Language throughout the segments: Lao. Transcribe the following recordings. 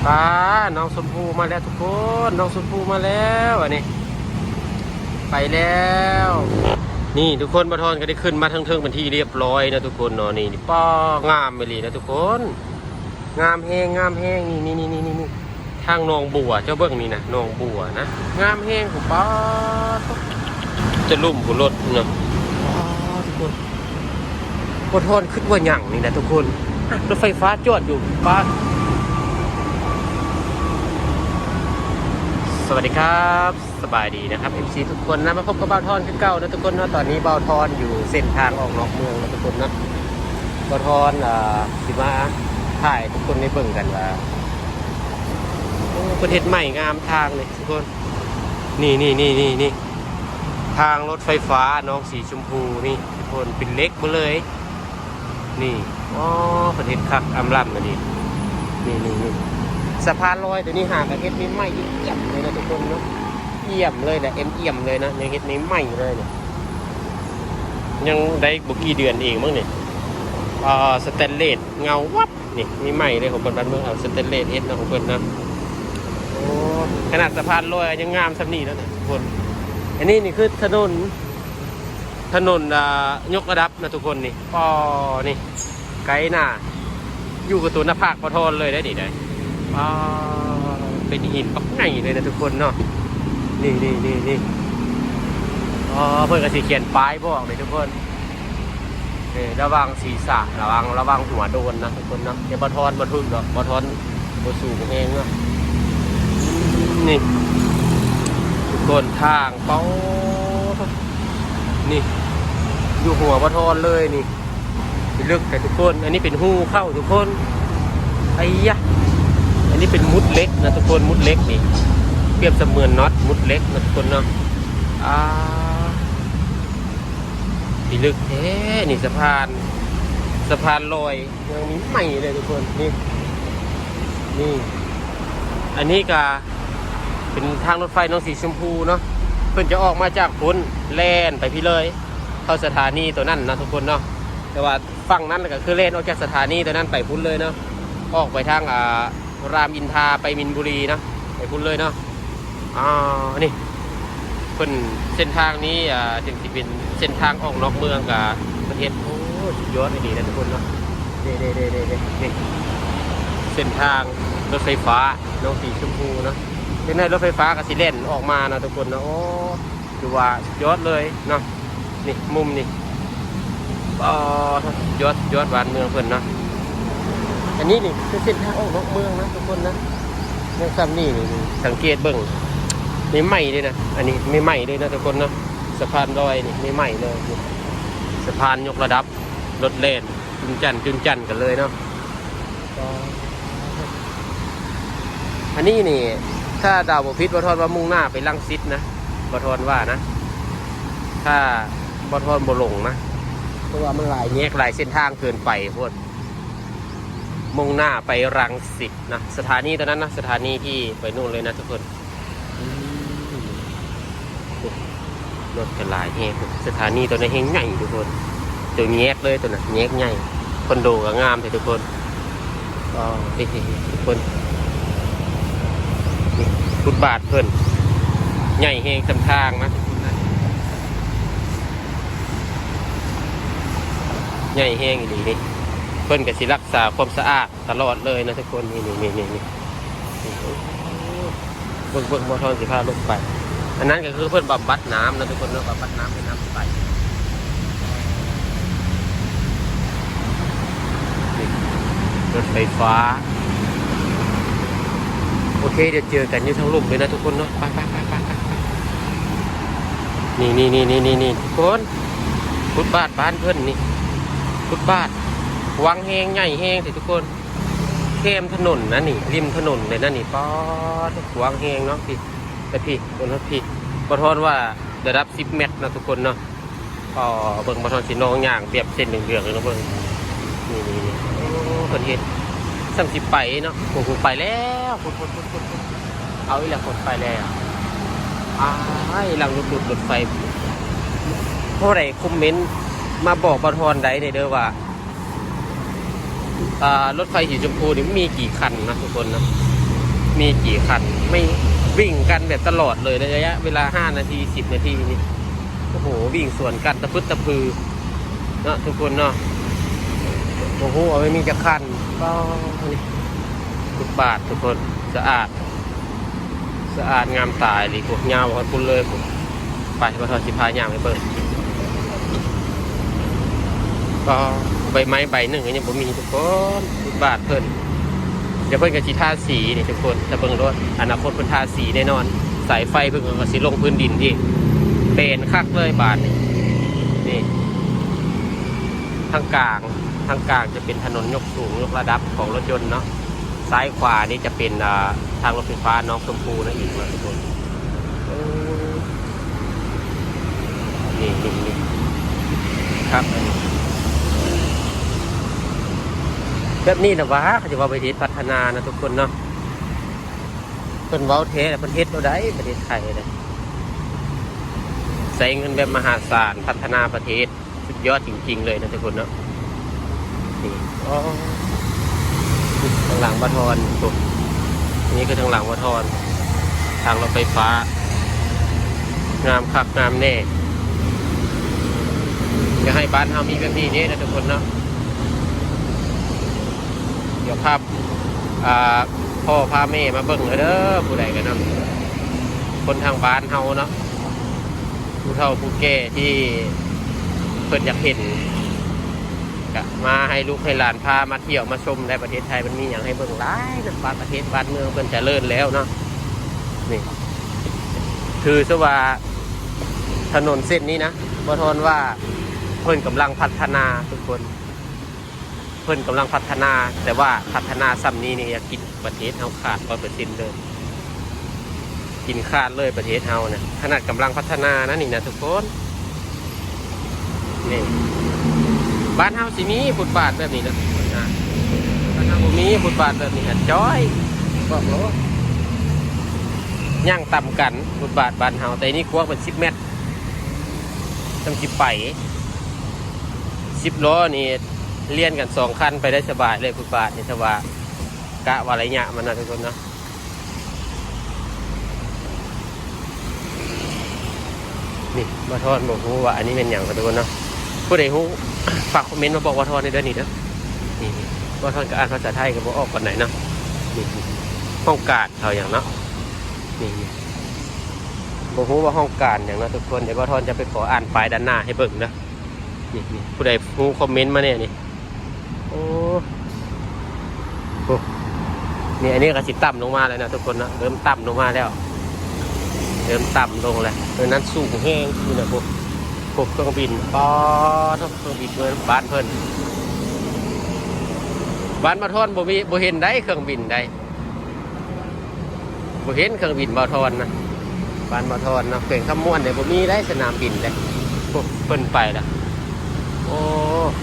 ປ້າ ນ້ອງຊົມພູມາແລ້ວທຸກຄົນ ນ້ອງຊົມພູມາແລ້ວ ອັນນີ້ ໄປແລ້ວ. ນີ້ທຸກຄົນ ບ່າວທອນກໍໄດ້ຂຶ້ນມາເທິງໆເປັນທີ່ຮຽບຮ້ອຍນະທຸກຄົນເນາະ. ນີ້ ນີ້ ປ້າ ງາມອີ່ຫຼີນະທຸກຄົນ ງາມແຮງ ງາມແຮງ. ນີ້ ນີ້ ນີ້ ນີ້ ນີ້ ທາງໜອງບົວ ເຈົ້າເບິ່ງນີ້ນະ ໜອງບົວນະ ງາມແຮງພຸ້ນ. ປ້າດ ຈະລຸ່ມພຸ້ນ ລົດເນາະ. ປ້າດ ທຸກຄົນ ບໍ່ທອນຄິດວ່າຫຍັງນີ້ນະທຸກຄົນ ລົດໄຟຟ້າຈອດຢູ່. ປ້າດ ສະຫວັດດີຄັບ ສະບາຍດີນະຄັບ ເອັຟຊີ ທຸກຄົນນະ ມາພົບກັບບ່າວທອນຄືເກົ່ານະທຸກຄົນເນາະ. ຕອນນີ້ບ່າວທອນຢູ່ເສັ້ນທາງອອກນອກເມືອງນະທຸກຄົນເນາະ. ບ່າວທອນ ອ່າ ຊິມາຖ່າຍໃຫ້ທຸກຄົນໄດ້ເບິ່ງກັນວ່າ ໂອ້ ເພິ່ນເຮັດໃໝ່ງາມທາງນີ້ທຸກຄົນ. ນີ້ ນີ້ ນີ້ ນີ້ ນີ້ ທາງລົດໄຟຟ້າໜອງສີຊົມພູນີ້ທຸກຄົນ ເປັນເຫຼັກໝົດເລີຍ. ນີ້ ອໍ ເພິ່ນເຮັດຄັກອຳລຳອັນນີ້. ນີ້ ນີ້ ນີ້ ສະພານລອຍໂຕນີ້ຫາກະເຮັດໃໝ່ໆ ອຽມໆເລີຍນະທຸກຄົນເນາະ ອຽມເລີຍນະ ເອັມອຽມເລີຍນະ ຍັງເຮັດໃໝ່ໆເລີຍນີ້ ຍັງໄດ້ບໍ່ກີ່ເດືອນເອງມັ້ງນີ້. ອ່າ ສະແຕນເລດເງົາວັບ ນີ້ ມີໃໝ່ເລີຍ ຂອງເພິ່ນ ບ້ານເມືອງເຮົາ ສະແຕນເລດເຮັດເນາະ ຂອງເພິ່ນເນາະ. ໂອ້ ຂະໜາດສະພານລອຍຍັງງາມສ່ຳນີ້ແລ້ວນະທຸກຄົນ. ອັນນີ້ນີ້ຄືຖະໜົນ ຖະໜົນ ອ່າ ຍົກລະດັບນະທຸກຄົນນີ້. ອໍ ນີ້ ໄກໜ້າ ຢູ່ກັບຕົວໜ້າຜາກບ່າວທອນເລີຍໄດ໋ນີ້ໄດ໋. ອໍ ເປັນຫີນບັກໃຫຍ່ເລີຍນະທຸກຄົນເນາະ. ນີ້ ນີ້ ນີ້ ນີ້ ອໍ ເພິ່ນກໍຊິຂຽນປ້າຍບອກເລີຍທຸກຄົນ. ເອີ ລະວັງສີສະ ລະວັງ ລະວັງຫົວໂດນນະທຸກຄົນເນາະ. ແຕ່ບ່າວທອນບໍ່ຖືກດອກ ບ່າວທອນບໍ່ສູງແຮງເນາະ. ນີ້ທຸກຄົນ ທາງ ເປົ້າ ນີ້ ຢູ່ຫົວບ່າວທອນເລີຍນີ້ ເລິກແທ້ທຸກຄົນ. ອັນນີ້ເປັນຮູເຂົ້າທຸກຄົນ ໄອ້ຍະ ອັນນີ້ເປັນມຸດເຫຼັກນະທຸກຄົນ ມຸດເຫຼັກນີ້ ປຽບສະເໝືອນນັອດມຸດເຫຼັກນະທຸກຄົນເນາະ. ອ່າ ພິລຶກແທ້ນີ້ ສະພານ ສະພານລອຍຍັງມີໃໝ່ເລີຍທຸກຄົນ. ນີ້ ນີ້ ອັນນີ້ກະເປັນທາງລົດໄຟໜອງສີຊົມພູເນາະ ເພິ່ນຈະອອກມາຈາກພຸ້ນ ແລ່ນໄປພີ້ເລີຍ ເຂົ້າສະຖານີໂຕນັ້ນນະທຸກຄົນເນາະ. ແຕ່ວ່າຝັ່ງນັ້ນກະຄືແລ່ນອອກຈາກສະຖານີໂຕນັ້ນໄປພຸ້ນເລີຍເນາະ ອອກໄປທາງ ອ່າ ລາມອິນທາ ໄປມິນບູລີເນາະ ໄປພຸ້ນເລີຍເນາະ. ອ່າ ນີ້ ເພິ່ນ ເສັ້ນທາງນີ້ ອ່າ ເຖິງຊິເປັນເສັ້ນທາງອອກນອກເມືອງກະເພິ່ນເຮັດ ໂອ້ ສຸດຍອດອີ່ຫຼີນະທຸກຄົນເນາະ. ນີ້ ນີ້ ນີ້ ນີ້ ນີ້ ເສັ້ນທາງລົດໄຟຟ້າໜອງສີຊົມພູເນາະ. ຈັກໜ້ອຍລົດໄຟຟ້າກໍຊິແລ່ນອອກມາເນາະທຸກຄົນເນາະ. ໂອ້ ຖືວ່າສຸດຍອດເລີຍເນາະ. ນີ້ ມຸມນີ້ ອໍ ສຸດຍອດ ສຸດຍອດ ບ້ານເມືອງເພິ່ນເນາະ. ອັນນີ້ນີ້ຄືເສັ້ນທາງອອກນອກເມືອງນະທຸກຄົນນະ. ຍັງສ່ຳນີ້ນີ້ ສັງເກດເບິ່ງ ໃໝ່ໆເລີຍນະ ອັນນີ້ໃໝ່ໆເລີຍນະທຸກຄົນເນາະ. ສະພານລອຍນີ້ໃໝ່ໆເລີຍ ສະພານຍົກລະດັບ ລົດແລ່ນຈຸນຈັນ ຈຸນຈັນກັນເລີຍເນາະ. ອັນນີ້ນີ້ ຖ້າເດົາບໍ່ຜິດ ບ່າວທອນວ່າມຸ່ງໜ້າໄປລັງສິດນະ ບ່າວທອນວ່ານະ ຖ້າບ່າວທອນບໍ່ຫຼົງນະ ເພາະວ່າມັນຫຼາຍແຍກຫຼາຍເສັ້ນທາງເກີນໄປໂພດ. ມຸ່ງໜ້າໄປລັງສິດນະ ສະຖານີໂຕນັ້ນນະ ສະຖານີທີ່ໄປໂນ່ນເລີຍນະທຸກຄົນ. ອືມ ໂອ້ ລົດກໍຫຼາຍແຮງ ສະຖານີໂຕນັ້ນແຮງໃຫຍ່ທຸກຄົນ ໂຕແຍກເລີຍໂຕນັ້ນ ແຍກໃຫຍ່. ຄອນໂດກໍງາມແທ້ທຸກຄົນ. ອໍ ເອີ ທຸກຄົນ ຟຸດບາດເພິ່ນໃຫຍ່ແຮງສ່ຳທາງນະທຸກຄົນນະ ໃຫຍ່ແຮງອີ່ຫຼີນີ້. ເພິ່ນກໍຊິລັກສາຄວາມສະອາດ ຕະຫຼອດເລີຍນະທຸກຄົນ. ນີ້ ນີ້ ນີ້ ນີ້ ນີ້ ເບິ່ງ ເບິ່ງ ບ່າວທອນຊິພາລົງໄປ. ອັນນັ້ນກໍຄືເພິ່ນບຳບັດນ້ຳນະທຸກຄົນເນາະ ບຳບັດນ້ຳໃຫ້ນ້ຳໃສ. ນີ້ ລົດໄຟຟ້າ. ໂອເຄ ດຽວເຈີກັນຢູ່ທາງລຸ່ມເລີຍນະທຸກຄົນເນາະ. ໄປ ໄປ ໄປ ໄປ ໄປ. ນີ້ ນີ້ ນີ້ ນີ້ ນີ້ ນີ້ ທຸກຄົນ ຟຸດບາດບ້ານເພິ່ນນີ້ ຟຸດບາດກວ້າງແຮງ ໃຫຍ່ແຮງເດ້ທຸກຄົນ. ແຄມຖະໜົນນະນີ້ ລິມຖະໜົນເລີຍນະນີ້. ປາດ ກວ້າງແຮງເນາະ. ພີ້ ແຕ່ພີ້ ເບິ່ງຮອດພີ້ ບ່າວທອນວ່າລະດັບສິບແມັດເນາະທຸກຄົນເນາະ. ອໍ ເບິ່ງ ບ່າວທອນຊິລອງຍ່າງແບບເສັ້ນເຫຼືອງໆເລີຍເນາະ ເບິ່ງ. ນີ້ ນີ້ ນີ້ ໂອ້ ເພິ່ນເຮັດ ສ່ຳຊິໄປເນາະ. ໂອ້ໂຫ ໄປແລ້ວ ພຸ້ນ ພຸ້ນ ພຸ້ນ ພຸ້ນ ເອົາອີກແລ້ວ ຄົນໄປແລ້ວ. ອ້າຍ ຫຼັງຫຼຸດ ຫຼຸດ ລົດໄຟ ຜູ້ໃດຄອມເມັນມາບອກບ່າວທອນໄດ້ເດີວ່າ ອ່າ ລົດໄຟສີຊົມພູນີ້ມີກີ່ຄັນນະທຸກຄົນນະ. ມີກີ່ຄັນ ມີ ວິ່ງກັນແບບຕະຫຼອດເລີຍ ໃນໄລຍະເວລາຫ້ານາທີ ສິບນາທີນີ້ ໂອ້ໂຫ ວິ່ງສວນກັນຕະພຶດຕະພືເນາະ ທຸກຄົນເນາະ. ບໍ່ຮູ້ວ່າມັນມີຈັກຄັນ. ປ້າ ນີ້ ຟຸດບາດ ທຸກຄົນ ສະອາດ ສະອາດງາມຕາອີ່ຫຼີ. ໂອ້ ຍາວຮອດພຸ້ນເລີຍ ໄປ ບ່າວທອນຊິພາຍ່າງໄປເບິ່ງ. ກໍໃບໄມ້ໃບໜຶ່ງກໍຍັງບໍ່ມີ ທຸກຄົນ ຟຸດບາດເພິ່ນ. ດຽວເພິ່ນກໍຊິທາສີນີ້ ທຸກຄົນ ຖ້າເບິ່ງໂລດ ອະນາຄົດເພິ່ນທາສີແນ່ນອນ. ສາຍໄຟເພິ່ນກໍຊິລົງພື້ນດິນອີກ ແບນຄັກເລີຍບາດນີ້. ນີ້ ທາງກາງ ທາງກາງຈະເປັນຖະໜົນຍົກສູງ ຍົກລະດັບຂອງລົດຍົນເນາະ. ຊ້າຍຂວານີ້ຈະເປັນ ອ່າ ທາງລົດໄຟຟ້າໜອງຊົມພູນັ້ນອີກເນາະ ທຸກຄົນ. ເອີ ນີ້ ນີ້ ນີ້ ຄັກ ອັນນີ້ ແບບນີ້ນະຫວາ ເຂົາຈະວ່າປະເທດພັດທະນານະ ທຸກຄົນເນາະ. ເພິ່ນເວົ້າແທ້ລະ ເພິ່ນເຮັດແນວໃດປະເທດໄທນະ ໃຊ້ເງິນແບບມະຫາສານ ພັດທະນາປະເທດ ສຸດຍອດຈິງໆເລີຍນະ ທຸກຄົນເນາະ. ນີ້ ອໍ ທາງຫຼັງບ່າວທອນ ນີ້ຄືທາງຫຼັງບ່າວທອນ ທາງລົດໄຟຟ້າ ງາມຄັກງາມແນ່. ຢາກໃຫ້ບ້ານເຮົາມີແບບນີ້ເດ້ນະ ທຸກຄົນເນາະ. ດຽວພາ ອ່າ ພໍ່ພາແມ່ມາເບິ່ງເດີ ຜູ້ໃດກໍນຳ ຄົນທາງບ້ານເຮົາເນາະ ຜູ້ເຖົ້າຜູ້ແກ່ທີ່ເພິ່ນຢາກເຫັນ ກະມາໃຫ້ລູກໃຫ້ຫຼານພາມາທ່ຽວມາຊົມໄດ້. ປະເທດໄທມັນມີຫຍັງໃຫ້ເບິ່ງຫຼາຍນະ ປະເທດບ້ານເມືອງເພິ່ນຈະເລີນແລ້ວເນາະ. ນີ້ ຖືຊະວ່າຖະໜົນເສັ້ນນີ້ນະ ບ່າວທອນວ່າເພິ່ນກຳລັງພັດທະນາ ທຸກຄົນ. ເພິ່ນກຳລັງພັດທະນາ ແຕ່ວ່າພັດທະນາຊ່ຳນີ້ນີ້ ຢາກກິນປະເທດເຮົາຂາດຮ້ອຍເປີເຊັນເລີຍ ກິນຂາດເລີຍປະເທດເຮົານະ. ຂະໜາດກຳລັງພັດທະນານະນີ້ນະ ທຸກຄົນ. ນີ້ ບ້ານເຮົາຊິມີຟຸດບາດແບບນີ້ນະ ບ້ານເຮົາບໍ່ມີຟຸດບາດແບບນີ້ ອັນຈ້ອຍ ບອກໂລດ. ຍ່າງຕ່ຳກັນ ຟຸດບາດບ້ານເຮົາ ແຕ່ນີ້ກວ້າງເປັນສິບແມັດ ຈັ່ງຊິໄປ. ສິບລໍ້ນີ້ລຽນກັນສອງຄັນໄປໄດ້ສະບາຍເລີຍ ຟຸດບາດນີ້ ຖ້າວ່າກະວ່າໄລຍະມັນນະ ທຸກຄົນເນາະ. ນີ້ບ່າວທອນບໍ່ຮູ້ວ່າອັນນີ້ແມ່ນຫຍັງເນາະ ທຸກຄົນເນາະ. ຜູ້ໃດຮູ້ຝາກຄອມເມັນມາບອກບ່າວທອນແດ່ເດີນີ້ເດີ. ນີ້ ນີ້ ບ່າວທອນກໍອ່ານພາສາໄທກໍບໍ່ອອກປານໃດເນາະ. ນີ້ ຫ້ອງການເຂົາຫຍັງເນາະ. ນີ້ ນີ້ ບໍ່ຮູ້ວ່າຫ້ອງການຫຍັງເນາະ ທຸກຄົນ. ດຽວບ່າວທອນຈະໄປຂໍອ່ານປ້າຍດ້ານໜ້າໃຫ້ເບິ່ງເດີ. ນີ້ ນີ້ ຜູ້ໃດຮູ້ຄອມເມັນມາແດ່ນີ້. ໂອ້ ໂອ້ ນີ້ ອັນນີ້ກໍຊິຕ່ຳລົງມາແລ້ວນະ ທຸກຄົນເນາະ. ເລີ່ມຕ່ຳລົງມາແລ້ວ ເລີ່ມຕ່ຳລົງແລ້ວ. ໂຕນັ້ນສູງແຮງຢູ່ນະ ໂອ້ ໂອ້ ເຄື່ອງບິນ ປາດໂທ້ ເຄື່ອງບິນເມືອງບ້ານເພິ່ນ. ບ້ານບ່າວທອນບໍ່ມີ ບໍ່ເຫັນໃດ ເຄື່ອງບິນໃດ. ບໍ່ເຫັນເຄື່ອງບິນບ່າວທອນນະ ບ້ານບ່າວທອນເນາະ ແຂວງຄຳມ່ວນນີ້ບໍ່ມີໄດ໋ສະໜາມບິນເດ້. ໂອ້ ເພິ່ນໄປລະ ໂອ້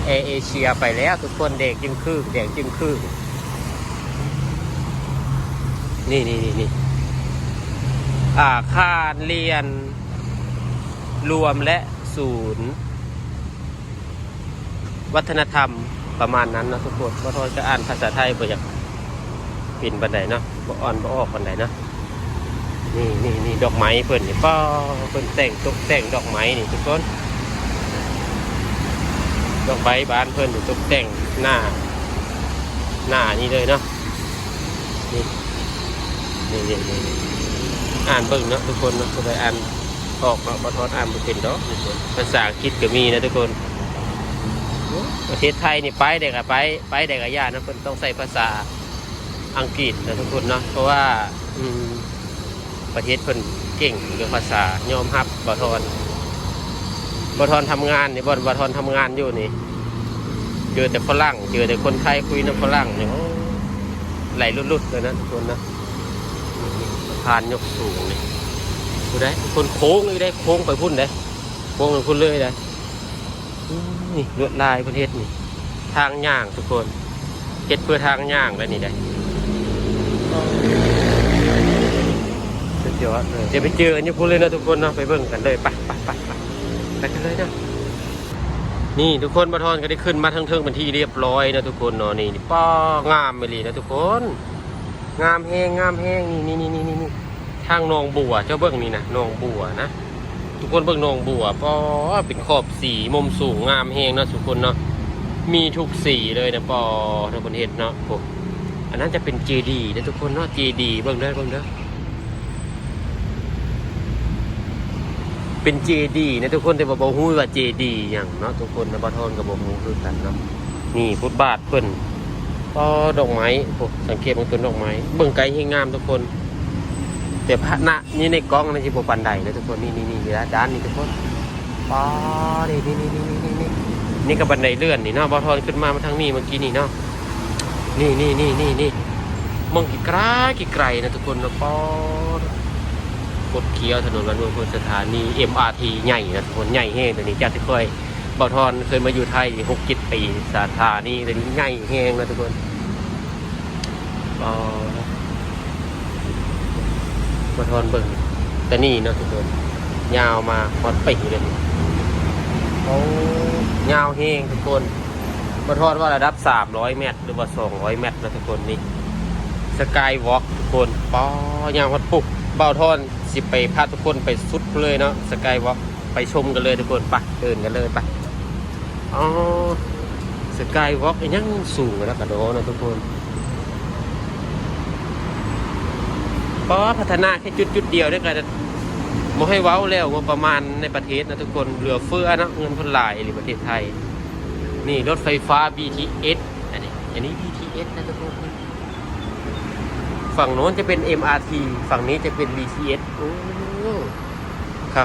ແອເອເຊຍໄປແລ້ວ ທຸກຄົນ ແດງຈຶ່ງຄຶ້ງ ແດງຈຶ່ງຄຶ້ງ. ນີ້ໆໆໆ ອາຄານລຽນລວມ ແລະ ສູນ ວັດທະນະທຳປະມານນັ້ນເນາະ ທຸກຄົນ. ບ່າວທອນກໍອ່ານພາສາໄທບໍ່ຢາກເປັນປານໃດເນາະ ບໍ່ອ່ານບໍ່ອອກປານໃດເນາະ. ນີ້ໆໆ ດອກໄມ້ເພິ່ນນີ້ ປ້າ ເພິ່ນແຕ່ງ ຕົກແຕ່ງດອກໄມ້ນີ້ ທຸກຄົນ. ດອກໄມ້ບ້ານເພິ່ນນີ້ຕົກແຕ່ງໜ້າ ໜ້ານີ້ເລີຍເນາະ. ນີ້ ນີ້ໆໆ ອ່ານເບິ່ງເນາະ ທຸກຄົນເນາະ. ຜູ້ໃດອ່ານ ອອກເນາະ ບ່າວທອນອ່ານບໍ່ເປັນດອກ ພາສາອັງກິດກໍມີນະ ທຸກຄົນ. ປະເທດໄທນີ້ໄປໃດກໍໄປ ໄປໃດກໍຢ່ານະ ເພິ່ນຕ້ອງໃຊ້ພາສາອັງກິດນະ ທຸກຄົນເນາະ. ເພາະວ່າ ອືມ ປະເທດເພິ່ນເກັ່ງເລື່ອງພາສາ ຍອມຮັບບ່າວທອນ. ບ່າວທອນທຳງານນີ້ ບ່ອນບ່າວທອນທຳງານຢູ່ນີ້ ເຈີແຕ່ຝຣັ່ງ ເຈີແຕ່ຄົນໄທ ຄຸຍນຳຝຣັ່ງນີ້ ໂອ້ ໄຫຼຫຼຸດໆເລີຍນະ ທຸກຄົນນະ. ສະພານຍົກສູງນີ້ ຜູ້ໃດ ຄົນໂຄ້ງນີ້ໄດ້ ໂຄ້ງໄປພຸ້ນເດ້ ໂຄ້ງໄປພຸ້ນເລີຍເດ້. ອືມ ນີ້ລວດລາຍເພິ່ນເຮັດນີ້ ທາງຍ່າງທຸກຄົນ ເຮັດເພື່ອທາງຍ່າງໄດ້ນີ້ໄດ້ ສຸດຍອດເລີຍ. ດຽວໄປເຈີກັນຢູ່ພຸ້ນເລີຍເນາະ ທຸກຄົນເນາະ ໄປເບິ່ງກັນເລີຍ. ໄປ ໄປ ໄປ ໄປກັນເລີຍເນາະ. ນີ້ທຸກຄົນ ບ່າວທອນກໍໄດ້ຂຶ້ນມາເທິງໆເປັນທີ່ຮຽບຮ້ອຍເນາະ ທຸກຄົນເນາະ. ນີ້ ນີ້ ປ້າ ງາມອີ່ຫຼີເນາະ ທຸກຄົນ. ງາມແຮງ ງາມແຮງ ນີ້ໆໆໆ ທາງໜອງບົວ ເຈົ້າເບິ່ງນີ້ນະ ໜອງບົວນະ ທຸກຄົນເບິ່ງໜອງບົວ ປາ ເປັນຂອບສີ ມຸມສູງ ງາມແຮງເນາະທຸກຄົນເນາະ ມີທຸກສີເລີຍນະ ປາ ທຸກຄົນເຮັດເນາະ ໂອ້ ອັນນັ້ນຈະເປັນເຈດີເດີທຸກຄົນເນາະ ເຈດີ ເບິ່ງເດີ ເບິ່ງເດີ ເປັນເຈດີນະທຸກຄົນ ແຕ່ວ່າບໍ່ຮູ້ວ່າເຈດີຫຍັງເນາະທຸກຄົນນະ ບ່າວທອນກໍບໍ່ຮູ້ຄືກັນເນາະ ນີ້ຟຸດບາດ ເພິ່ນ ອໍ ດອກໄມ້ ໂອ້ ສັງເກດເບິ່ງຕົ້ນດອກໄມ້ ເບິ່ງໄກແຮງງາມທຸກຄົນ ແຕ່ພະນະນີ້ໃນກ້ອງນີ້ຊິບໍ່ປານໃດເດີທຸກຄົນ ນີ້ໆໆ ດ້ານນີ້ທຸກຄົນ ອໍ ນີ້ໆໆໆ ນີ້ກໍບັນໄດເລື່ອນນີ້ເນາະ ບ່າວທອນຂຶ້ນມາ ມາທາງນີ້ເມື່ອກີ້ນີ້ເນາະ ນີ້ໆໆໆ ມອງໄກໆ ໄກໆນະທຸກຄົນເນາະ ປາ ຄົດຄຽວ ຖະໜົນວັດເມືອງ ສະຖານີເອັມອາທີໃຫຍ່ນະທຸກຄົນ ໃຫຍ່ແຮງ ໂຕນີ້ຈາກທີ່ຂ້ອຍ ບ່າວທອນເຄີຍມາຢູ່ໄທຫົກເຈັດປີ ສະຖານີໂຕນີ້ໃຫຍ່ແຮງນະທຸກຄົນ ອໍ ບ່າວທອນເບິ່ງ ແຕ່ນີ້ເນາະທຸກຄົນ ຍາວມາຮອດປີເລີຍ ໂອ້ ຍາວແຮງທຸກຄົນ ບ່າວທອນວ່າລະດັບສາມຮ້ອຍແມັດ ຫຼືວ່າສອງຮ້ອຍແມັດເນາະທຸກຄົນ ນີ້ ສະກາຍວອກທຸກຄົນ ປາ ຍາວຮອດພຸ້ນ ບ່າວທອນຊິໄປພາທຸກຄົນໄປສຸດເລີຍເນາະ ສະກາຍວອກ ໄປຊົມກັນເລີຍທຸກຄົນ ໄປ ເດີນກັນເລີຍ ໄປ ອໍ ສະກາຍວອກ ອີ່ຫຍັງສູງລະກະດໍເນາະທຸກຄົນ ປາ ພັດທະນາແຄ່ຈຸດໆດຽວເດ້ ກະບໍ່ໃຫ້ເວົ້າແລ້ວ ງົບປະມານໃນປະເທດນະທຸກຄົນ ເຫຼືອເຟືອເນາະ ເງິນເພິ່ນຫຼາຍອີ່ຫຼີປະເທດໄທ ນີ້ລົດໄຟຟ້າບີທີເອສ ອັນນີ້ ອັນນີ້ບີທີເອສນະທຸກຄົນ ຝັ່ງໂນ້ນຈະເປັນເອັມອາທີ ຝັ່ງນີ້ຈະເປັນບີທີເອສ ໂອ້ ຄັ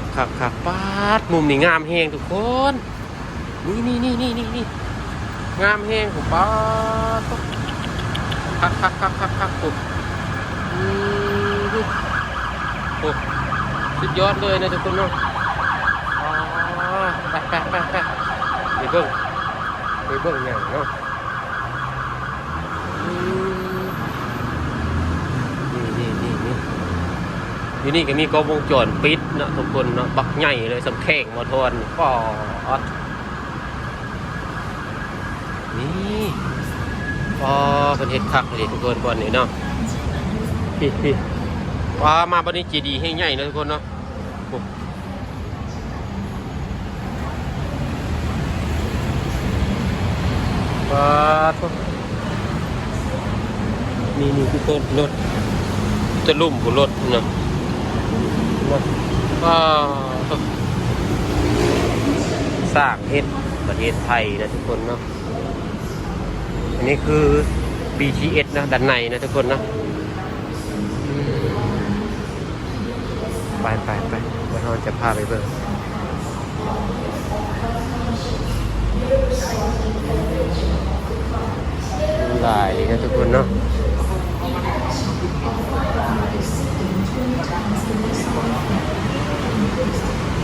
ກໆໆ ປາດ ມຸມນີ້ງາມແຮງທຸກຄົນ ນີ້ໆໆໆ ງາມແຮງ ໂອ້ ປາດ ຄັກໆໆໆໆ ໂອ້ ອືມ ໂອ້ ສຸດຍອດເລີຍນະທຸກຄົນເນາະ ອໍ ໄປໆໆໆ ໄປເບິ່ງ ໄປເບິ່ງຫຍັງເນາະ ອືມ ນີ້ໆໆໆ ຢູ່ນີ້ກໍມີກ້ອງວົງຈອນປິດເນາະທຸກຄົນເນາະ ບັກໃຫຍ່ເລີຍ ສ່ຳແຂ້ງໝໍທອນ ປາດ ນີ້ ອໍ ເພິ່ນເຮັດຄັກອີ່ຫຼີທຸກຄົນ ບ່ອນນີ້ເນາະ ພີ້ໆ ວ້າ ມາບ່ອນນີ້ເຈດີແຫ່ງໃຫຍ່ເນາະທຸກຄົນເນາະ ໂອ້ ປາດໂທ້ ນີ້ໆ ທຸກຄົນ ລົດ ຈະລຸ່ມພຸ້ນ ລົດນະ ວ້າ ສ້າງເຮັດປະເທດໄທນະທຸກຄົນເນາະ ອັນນີ້ຄືບີທີເອສນະ ດ້ານໃນນະທຸກຄົນເນາະ ອືມ ໄປໆໆ ດຽວເຮົາຈະພາໄປເບິ່ງ ຫຼາຍເນາະທຸກຄົນເນາະ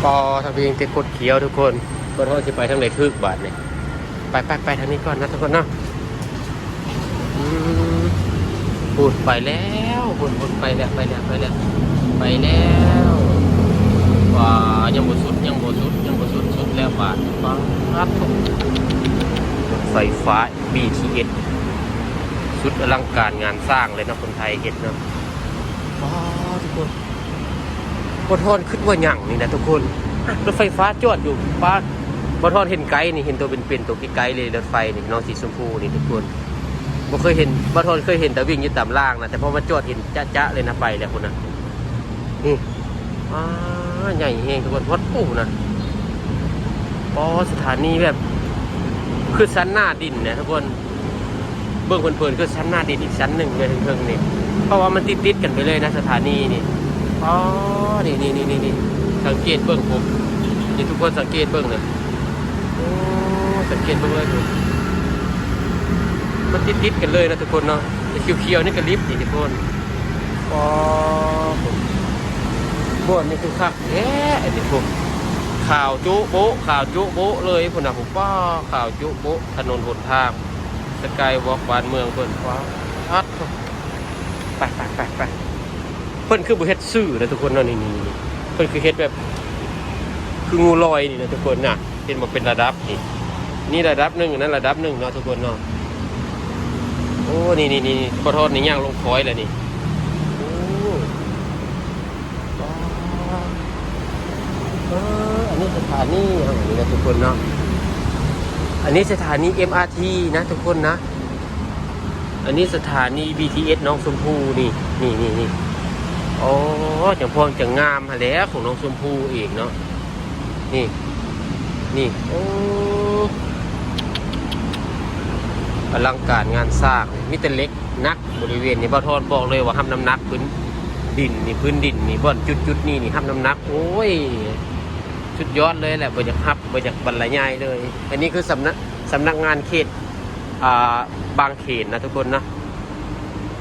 ປໍທາງພີ້ຍັງຕິດຄົດຂຽວທຸກຄົນ ບໍ່ຮູ້ຊິໄປທາງໃດຖືກບາດນີ້ ໄປໆໆ ທາງນີ້ກ່ອນນະທຸກຄົນເນາະ ອືມ ພຸ້ນໄປແລ້ວ ພຸ້ນໆ ໄປແລ້ວ ໄປແລ້ວ ໄປແລ້ວ ໄປແລ້ວ ວ້າ ຍັງບໍ່ສຸດ ຍັງບໍ່ສຸດ ຍັງບໍ່ສຸດ ສຸດແລ້ວບາດ ປາດໂທ້ ລົດໄຟຟ້າ ບີທີເອສ ສຸດອະລັງການງານສ້າງເລີຍເນາະ ຄົນໄທເຮັດເນາະ ປາດໂທ້ ບໍ່ທອນຄິດວ່າຫຍັງນີ້ນະທຸກຄົນ ລົດໄຟຟ້າຈອດຢູ່ ປາດ ບໍ່ທອນເຫັນໄກນີ້ ເຫັນໂຕເປັນໆ ໂຕໃກ້ໆ ເລີຍ ລົດໄຟນີ້ ນ້ອງສີຊົມພູນີ້ທຸກຄົນ ບໍ່ເຄີຍເຫັນ ບໍ່ທອນເຄີຍເຫັນແຕ່ວິ່ງຢູ່ຕາມລາງນະ ແຕ່ພໍມາຈອດເຫັນຈະໆ ເລີຍນະ ໄປແລ້ວພຸ້ນນະ ນີ້ ອາ ໃຫຍ່ແຮງທຸກຄົນ ຮອດປູນະ ປໍ ສະຖານີແບບ ຄືຊັ້ນໜ້າດິນນະທຸກຄົນ ເບິ່ງເຜິນໆ ຄືຊັ້ນໜ້າດິນອີກຊັ້ນໜຶ່ງເລີຍເທິງໆ ນີ້ ເພາະວ່າມັນຕິດໆ ກັນໄປເລີຍນະ ສະຖານີນີ້ ອໍ ນີ້ໆ ສັງເກດເບິ່ງພຸ້ນ ນີ້ທຸກຄົນສັງເກດເບິ່ງນະ ໂອ້ ສັງເກດເບິ່ງເລີຍພຸ້ນ ມັນຕິດໆ ກັນເລີຍນະທຸກຄົນເນາະ ຂຽວໆ ນີ້ກໍລິບນີ້ທຸກຄົນ ອໍ ບ່ອນນີ້ຄືຄັກ ແທ້ອັນນີ້ພຸ້ນ ຂາວໂຈະໂບະ ຂາວໂຈະໂບະເລີຍພຸ້ນນະ ໂອ້ ປ້າ ຂາວໂຈະໂບະ ຖະໜົນຫົນທາງ ສະກາຍວອກ ບ້ານເມືອງເພິ່ນ ປາດໂທ້ ໄປໆໆໆ ເພິ່ນຄືບໍ່ເຮັດຊື່ນະທຸກຄົນເນາະ ນີ້ໆໆ ເພິ່ນຄືເຮັດແບບ ຄືງູລອຍນີ້ນະທຸກຄົນນະ ເຫັນບໍ່ ເປັນລະດັບນີ້ ນີ້ລະດັບໜຶ່ງ ອັນນັ້ນລະດັບໜຶ່ງເນາະທຸກຄົນເນາະ ໂອ້ ໂອ້ ນີ້ໆໆ ບໍ່ທອດນີ້ຍ່າງລົງຄອຍແລ້ວນີ້. ໂອ້ ວ້າວ ເອີ ອັນນີ້ສະຖານີເຮົານີ້ນະທຸກຄົນເນາະ, ອັນນີ້ສະຖານີເອັມອາທີນະທຸກຄົນນະ, ອັນນີ້ສະຖານີບີທີເອສໜອງຊົມພູນີ້ ນີ້ໆໆ. ໂອ້ ຈັ່ງພ້ອມຈັ່ງງາມຫັ້ນແຫຼະ ຂອງໜອງຊົມພູເອງເນາະ. ນີ້ ນີ້ ໂອ້ ອະລັງການງານສ້າງ ມີແຕ່ເຫຼັກໜັກບໍລິເວນນີ້. ບ່າວທອນບອກເລີຍວ່າຮັບນ້ຳໜັກພື້ນດິນນີ້ ພື້ນດິນນີ້ ບ່ອນຈຸດໆນີ້ນີ້ຮັບນ້ຳໜັກ ໂອ້ຍ ສຸດຍອດເລີຍແຫຼະ, ບໍ່ຢາກຮັບ ບໍ່ຢາກບັນລະຍາຍເລີຍ. ອັນນີ້ຄືສຳນັກ ສຳນັກງານເຂດ ອ່າ ບາງເຂນນະທຸກຄົນນະ,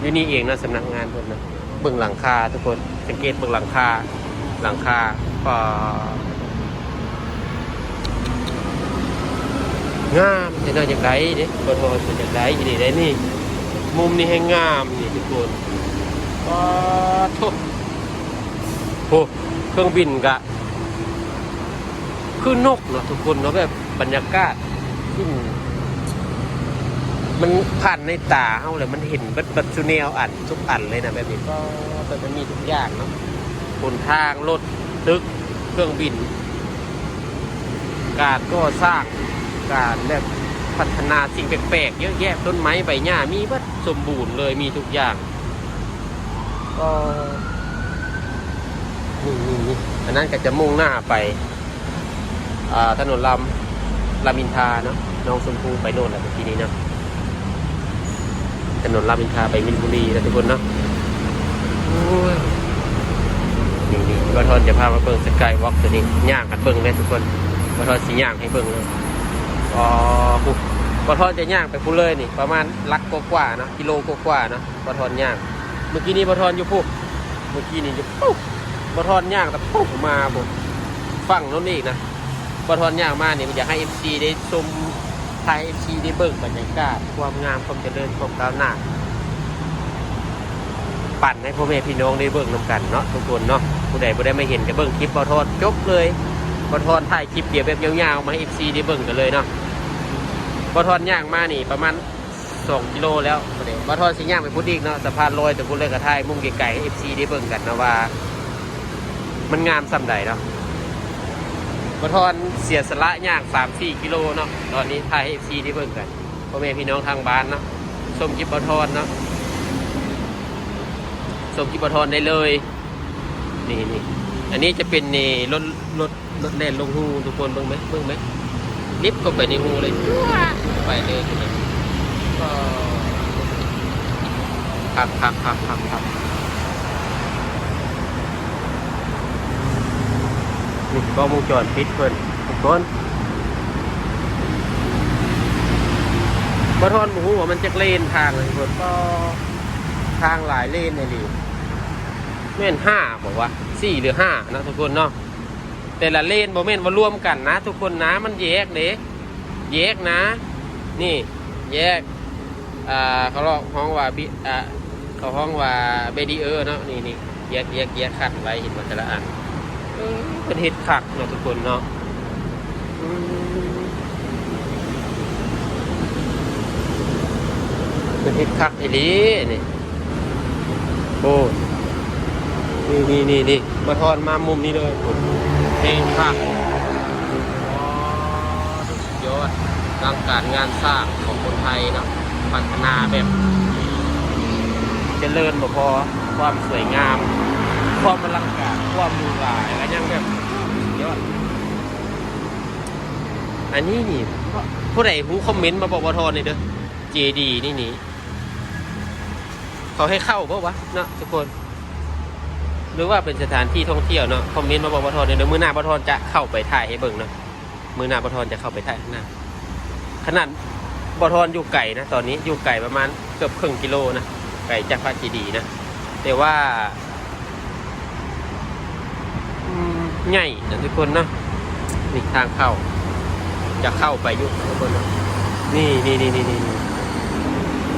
ຢູ່ນີ້ເອງນະ ສຳນັກງານເພິ່ນນະ. ເບິ່ງຫຼັງຄາທຸກຄົນ ສັງເກດເບິ່ງຫຼັງຄາ ຫຼັງຄາ ປາ ງາມແທ້ເນາະ. ຢາກໄດ້ເດ້ ບໍ່ທໍວ່າຢາກໄດ້ອີ່ຫຼີໄດ໋ນີ້, ມຸມນີ້ແຮງງາມນີ້ທຸກຄົນ. ປາໂທ້ ໂອ້ ເຄື່ອງບິນກະຄືນົກເນາະທຸກຄົນເນາະ, ແບບບັນຍາກາດ ອືມ ມັນຜ່ານໃນຕາເຮົາແລ້ວ ມັນເຫັນເບິດ ເບິດສູ່ແນວອັນ ທຸກອັນເລີຍນະ ແບບນີ້. ກໍ ແບບມັນມີທຸກຢ່າງເນາະ, ຫົນທາງ, ລົດ, ຕຶກ, ເຄື່ອງບິນ, ການກໍ່ສ້າງ, ການແບບພັດທະນາສິ່ງແປກໆເຍອະແຍະ, ຕົ້ນໄມ້ໃບຫຍ້າມີເບິດ ສົມບູນເລີຍ, ມີທຸກຢ່າງ. ກໍ ນີ້ໆໆ ອັນນັ້ນກໍຈະມຸ່ງໜ້າໄປ ອ່າ ຖະໜົນລາມ ລາມອິນທາເນາະ, ໜອງຊົມພູໄປໂນ່ນແຫຼະເມື່ອກີ້ນີ້ເນາະ, ຖະໜົນລາມອິນທາໄປມີນບຸລີນະທຸກຄົນເນາະ. ໂອ້ຍ ນີ້ໆ ບ່າວທອນຈະພາມາເບິ່ງສະກາຍວອກຕົວນີ້, ຍ່າງກັນເບິ່ງເລີຍທຸກຄົນ, ບ່າວທອນຊິຍ່າງໃຫ້ເບິ່ງເລີຍ. ອໍ ຜູ້ ບ່າວທອນຈະຍ່າງໄປພຸ້ນເລີຍນີ້ ປະມານຫຼັກກວ່າໆເນາະ, ກິໂລກວ່າໆເນາະ. ບ່າວທອນຍ່າງ ເມື່ອກີ້ນີ້ບ່າວທອນຢູ່ພຸ້ນ, ເມື່ອກີ້ນີ້ຢູ່ປຸບ ບ່າວທອນຍ່າງແຕ່ປຸບມາພຸ້ນ ຝັ່ງໂນ້ນອີກນະ. ບ່າວທອນຍ່າງມານີ້ ຢາກໃຫ້ເອັຟຊີໄດ້ຊົມ ຖ່າຍໃຫ້ເອັຟຊີໄດ້ເບິ່ງບັນຍາກາດຄວາມງາມ ຄວາມຈະເລີນ ຄວາມກ້າວໜ້າ ປັນໃຫ້ພໍ່ແມ່ພີ່ນ້ອງໄດ້ເບິ່ງນຳກັນເນາະທຸກຄົນເນາະ. ຜູ້ໃດບໍ່ໄດ້ມາເຫັນກໍເບິ່ງຄລິບບ່າວທອນຈົບເລີຍ, ບ່າວທອນຖ່າຍຄລິບດຽວແບບຍາວໆມາໃຫ້ເອັຟຊີໄດ້ເບິ່ງກັນເລີຍເນາະ. ບ່າວທອນຍ່າງມານີ້ປະມານ ສອງກິໂລແລ້ວ. ບ່າວທອນຊິຍ່າງໄປພຸ້ນອີກເນາະ, ສະພານລອຍແຕ່ພຸ້ນເລີຍ, ກໍຖ່າຍມຸມໄກໆໃຫ້ເອັຟຊີໄດ້ເບິ່ງກັນເນາະວ່າມັນງາມສ່ຳໃດເນາະ. ບ່າວທອນເສຍສະຫຼະຍ່າງສາມສີ່ກິໂລເນາະ, ຕອນນີ້ຖ່າຍໃຫ້ເອັຟຊີໄດ້ເບິ່ງກັນ ພໍ່ແມ່ພີ່ນ້ອງທາງບ້ານເນາະ. ຊົມຄລິບບ່າວທອນເນາະ, ຊົມຄລິບບ່າວທອນໄດ້ເລີຍ. ນີ້ໆ ອັນນີ້ຈະເປັນນີ້ ລົດ ລົດ ລົດແລ່ນລົງຮູທຸກຄົນ, ເບິ່ງໄໝ ເບິ່ງໄໝ ລິບເຂົ້າໄປໃນຮູເລີຍ ຈວດ ໄປເລີຍ. ຄັກໆໆໆໆ ນີ້ກ້ອງວົງຈອນປິດເພິ່ນທຸກຄົນ. ບໍ່ທອນບໍ່ຮູ້ວ່າມັນຈັກເລນທາງເລີຍທຸກຄົນ, ກໍທາງຫຼາຍເລນອີ່ຫຼີ. ແມ່ນຫ້າບໍ່ວະ ສີ່ຫຼືຫ້າເນາະທຸກຄົນເນາະ. ແຕ່ລະເລນບໍ່ແມ່ນວ່າລວມກັນນະທຸກຄົນນະ, ມັນແຍກເດ້ ແຍກນະ. ນີ້ແຍກ ອ່າ ເຂົາຮ້ອງ ຮ້ອງວ່າບີ ອ່າ ເຂົາຮ້ອງວ່າແບຣີເອີເນາະ. ນີ້ໆ ແຍກ ແຍກ ແຍກຂັ້ນໄວ້ ເຫັນບໍ່ ແຕ່ລະອັນ. ເອີ ເພິ່ນເຮັດຄັກເນາະທຸກຄົນເນາະ. ອືມ ເພິ່ນເຮັດຄັກອີ່ຫຼີນີ້. ໂອ້ ນີ້ໆໆ ມາທອນມາມຸມນີ້ເລີຍ ເພງຄັກ. ອໍ ສຸດຍອດ ອະລັງການງານສ້າງຂອງຄົນໄທເນາະ, ພັດທະນາແບບຈະເລີນບໍ່ພໍ ຄວາມສວຍງາມ ຄວາມອະລັງການ ຄວາມຫຼູຫຼາ ແລ້ວກໍຍັງແບບສຸດຍອດ. ອັນນີ້ນີ້ ຜູ້ໃດຮູ້ຄອມເມັນມາບອກບ່າວທອນແດ່ເດີ ເຈດີນີ້ນີ້ ເຂົາໃຫ້ເຂົ້າບໍ່ວະເນາະທຸກຄົນ ຫຼືວ່າເປັນສະຖານທີ່ທ່ອງທ່ຽວເນາະ? ຄອມເມັນມາບອກບ່າວທອນແດ່ເດີ. ມື້ໜ້າບ່າວທອນຈະເຂົ້າໄປຖ່າຍໃຫ້ເບິ່ງເນາະ, ມື້ໜ້າບ່າວທອນຈະເຂົ້າໄປຖ່າຍນະ. ຂະໜາດບ່າວທອນຢູ່ໄກນະ ຕອນນີ້ຢູ່ໄກປະມານເກືອບເຄິ່ງກິໂລນະ, ໄກຈາກພະເຈດີນະ, ແຕ່ວ່າ ອືມ ໃຫຍ່ນະທຸກຄົນເນາະ. ນີ້ທາງເຂົ້າ ຈະເຂົ້າໄປຢູ່ທຸກຄົນເນາະ. ນີ້ໆໆໆ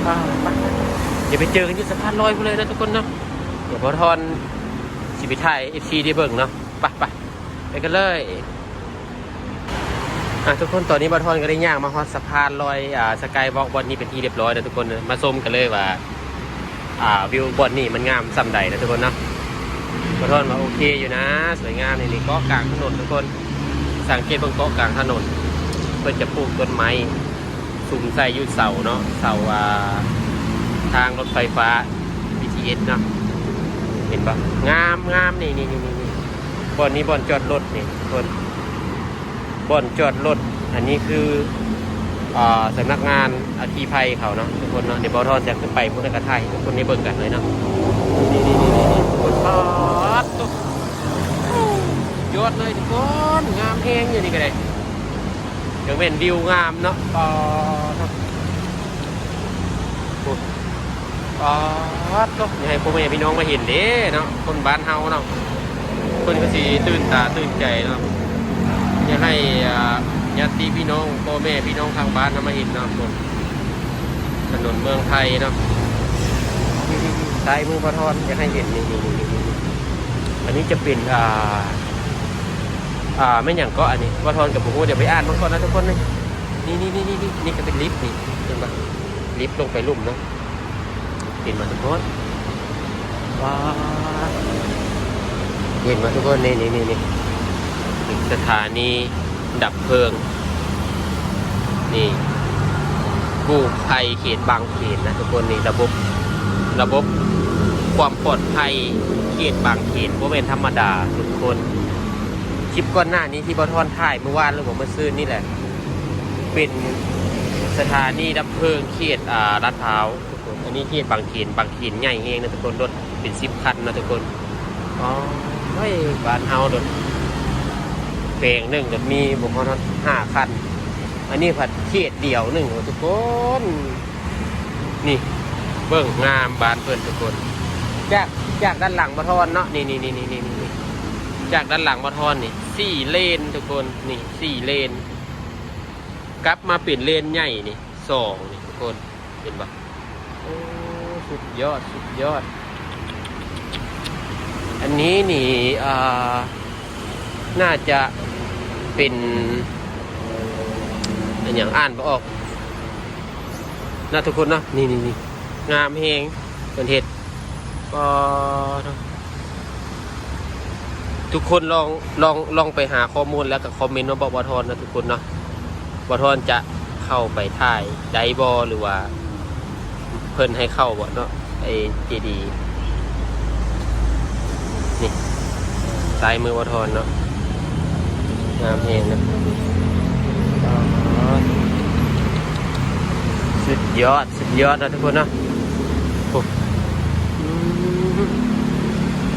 ອ່າ ໄປ ດຽວໄປເຈີກັນຢູ່ສະພານລອຍພຸ້ນເລີຍນະທຸກຄົນເນາະ. ດຽວບ່າວທອນຊິໄປຖ່າຍເອັຟຊີໄດ້ເບິ່ງເນາະ. ໄປ ໄປ ໄປກັນເລີຍ. ອ່ະ ທຸກຄົນ ຕອນນີ້ບ່າວທອນກໍໄດ້ຍ່າງມາຮອດສະພານລອຍ ອ່າ ສະກາຍວອກ ບ່ອນນີ້ເປັນທີ່ຮຽບຮ້ອຍແລ້ວທຸກຄົນ. ມາຊົມກັນເລີຍວ່າ ອ່າ ວິວບ່ອນນີ້ມັນງາມສ່ຳໃດນະທຸກຄົນເນາະ. ບ່າວທອນວ່າໂອເຄຢູ່ນະ ສວຍງາມ. ນີ້ ນີ້ເກາະກາງຖະໜົນທຸກຄົນ ສັງເກດເບິ່ງເກາະກາງຖະໜົນ ເພິ່ນຈະປູກຕົ້ນໄມ້ສຸມໃສ່ຢູ່ເສົາເນາະ ເສົາ ອ່າ ທາງລົດໄຟຟ້າ ບີທີເອສ ເນາະ. ເຫັນບໍ່? ງາມ ງາມ. ນີ້ ນີ້ ນີ້ ນີ້ ບ່ອນນີ້ບ່ອນຈອດລົດນີ້ທຸກຄົນ ບ່ອນຈອດລົດ. ອັນນີ້ຄື ອ່າ ສຳນັກງານອາຄີໄພເຂົາເນາະທຸກຄົນເນາະ. ດຽວບ່າວທອນຈະຂຶ້ນໄປພຸ້ນ ແລ້ວກໍຖ່າຍໃຫ້ທຸກຄົນໄດ້ເບິ່ງກັນເລີຍເນາະ. ນີ້ໆໆໆ ທຸກຄົນ ປາດໂທ້ ຍອດເລີຍທຸກຄົນ ງາມແຮງ. ຢູ່ນີ້ກໍໄດ້ ຍັງແມ່ນວິວງາມເນາະ ປາດໂທ້. ປາດໂທ້ ຢາກໃຫ້ພໍ່ແມ່ພີ່ນ້ອງມາເຫັນເດ້ເນາະ ຄົນບ້ານເຮົາເນາະ ເພິ່ນກໍຊິຕື່ນຕາຕື່ນໃຈເນາະ. ຢາກໃຫ້ ອ່າ ຍາດຕິພີ່ນ້ອງ ພໍ່ແມ່ພີ່ນ້ອງທາງບ້ານເຮົາມາເຫັນເນາະ. ຖະໜົນເມືອງໄທເນາະ ນີ້ໆໆ ຊ້າຍມືບ່າວທອນ ຢາກໃຫ້ເຫັນ ນີ້ໆໆ. ອັນນີ້ຈະເປັນ ອ່າ ອ່າ ແມ່ນຫຍັງເກາະ ອັນນີ້ບ່າວທອນກໍບໍ່ຮູ້ ດຽວໄປອ່ານເບິ່ງກ່ອນນະທຸກຄົນ. ນີ້ ນີ້ ນີ້ ນີ້ ນີ້ ນີ້ກໍເປັນລິບນີ້ ເຫັນບໍ່? ລິບລົງໄປລຸ່ມເນາະ. ເຫັນບໍ່ທຸກຄົນ? ວ້າ ເຫັນບໍ່ທຸກຄົນ? ນີ້ ນີ້ ນີ້ ນີ້ ສະຖານີດັບເພີງ ນີ້ ກູ້ໄພເຂດບາງເຂນນະທຸກຄົນ. ນີ້ ລະບົບ ລະບົບຄວາມປອດໄພເຂດບາງເຂນ ບໍ່ແມ່ນທຳມະດາທຸກຄົນ. ຄລິບກ່ອນໜ້ານີ້ທີ່ບ່າວທອນຖ່າຍມື້ວານ ຫຼືວ່າມື້ຊືນນີ້ແຫຼະ ເປັນສະຖານີດັບເພີງເຂດ ອ່າ ລາດພາວ. ອັນນີ້ເຂດບາງເຂນ ບາງເຂນໃຫຍ່ແຮງນະທຸກຄົນ ລົດເປັນສິບຄັນນະທຸກຄົນ. ໂອ້ຍ ບ້ານເຮົາໂດດ ແຂວງໜຶ່ງໂດດມີບໍ່ຮອດຫ້າຄັນ ອັນນີ້ພັດເຂດດຽວໜຶ່ງທຸກຄົນ. ນີ້ ເບິ່ງງາມບ້ານເພິ່ນທຸກຄົນ ຈາກ ຈາກດ້ານຫຼັງບ່າວທອນເນາະ ນີ້ໆໆ ຈາກດ້ານຫຼັງບ່າວທອນນີ້ສີ່ເລນທຸກຄົນ ນີ້ສີ່ເລນ ກັບມາເປັນເລນໃຫຍ່ນີ້ສອງນີ້ທຸກຄົນ ເຫັນບໍ່? ໂອ້ ສຸດຍອດ ສຸດຍອດ. ອັນນີ້ນີ້ ອ່າ ໜ້າຈະເປັນ ອັນຫຍັງ ອ່ານບໍ່ອອກນະທຸກຄົນເນາະ. ນີ້ໆໆ ງາມແຮງ ເພິ່ນເຮັດ ປາດໂທ້. ທຸກຄົນລອງ ລອງ ລອງໄປຫາຂໍ້ມູນ ແລ້ວກໍຄອມເມັນມາບອກບ່າວທອນນະທຸກຄົນເນາະ ບ່າວທອນຈະເຂົ້າໄປຖ່າຍໄດ້ບໍ່ ຫຼືວ່າເພິ່ນໃຫ້ເຂົ້າບໍ່ເນາະ. ໄອ້ເຈດີ ນີ້ ຊ້າຍມືບ່າວທອນເນາະ ງາມແຮງນະ. ອໍ ສຸດຍອດ ສຸດຍອດນະທຸກຄົນເນາະ. ໂອ້ ອືມ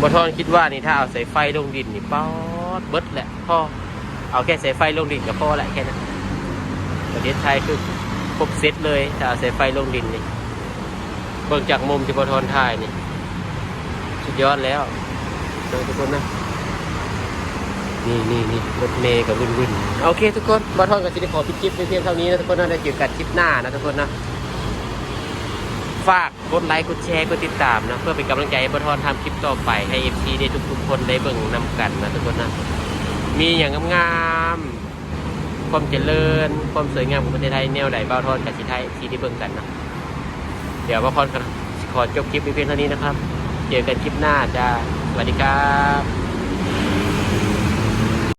ບ່າວທອນຄິດວ່ານີ້ ຖ້າເອົາສາຍໄຟລົງດິນນີ້ ປາດ ເບິດແຫຼະ ພໍ ເອົາແຄ່ສາຍໄຟລົງດິນກໍພໍແຫຼະ ແຄ່ນັ້ນ. ປະເທດໄທຄືຄົບເຊັດເລີຍ ຖ້າເອົາສາຍໄຟລົງດິນນີ້. ເບິ່ງຈາກມຸມທີ່ບ່າວທອນຖ່າຍນີ້ ສຸດຍອດແລ້ວເນາະທຸກຄົນນະ. ນີ້ໆໆ ລົດເມກໍວຶ່ນໆ. ໂອເຄທຸກຄົນ ບ່າວທອນກໍຊິໄດ້ຂໍປິດຄລິບໄວ້ພຽງເທົ່ານີ້ນະທຸກຄົນນະ. ແລ້ວເຈີກັນຄລິບໜ້ານະທຸກຄົນນະ. ຝາກກົດໄລ ກົດແຊ ກົດຕິດຕາມນະ ເພື່ອເປັນກຳລັງໃຈໃຫ້ບ່າວທອນທຳຄລິບຕໍ່ໄປ ໃຫ້ເອັຟຊີໄດ້ທຸກໆຄົນໄດ້ເບິ່ງນຳກັນນະທຸກຄົນນະ. ມີຫຍັງງາມໆ ຄວາມຈະເລີນ ຄວາມສວຍງາມຂອງປະເທດໄທແນວໃດ ບ່າວທອນກໍຊິຖ່າຍໃຫ້ເອັຟຊີໄດ້ເບິ່ງກັນເນາະ. ດຽວບ່າວທອນກໍຊິຂໍຈົບຄລິບໄວ້ພຽງເທົ່ານີ້ນະຄັບ. ເຈີກັນຄລິບໜ້າຈ້າ. ສະຫວັດດີຄັບ.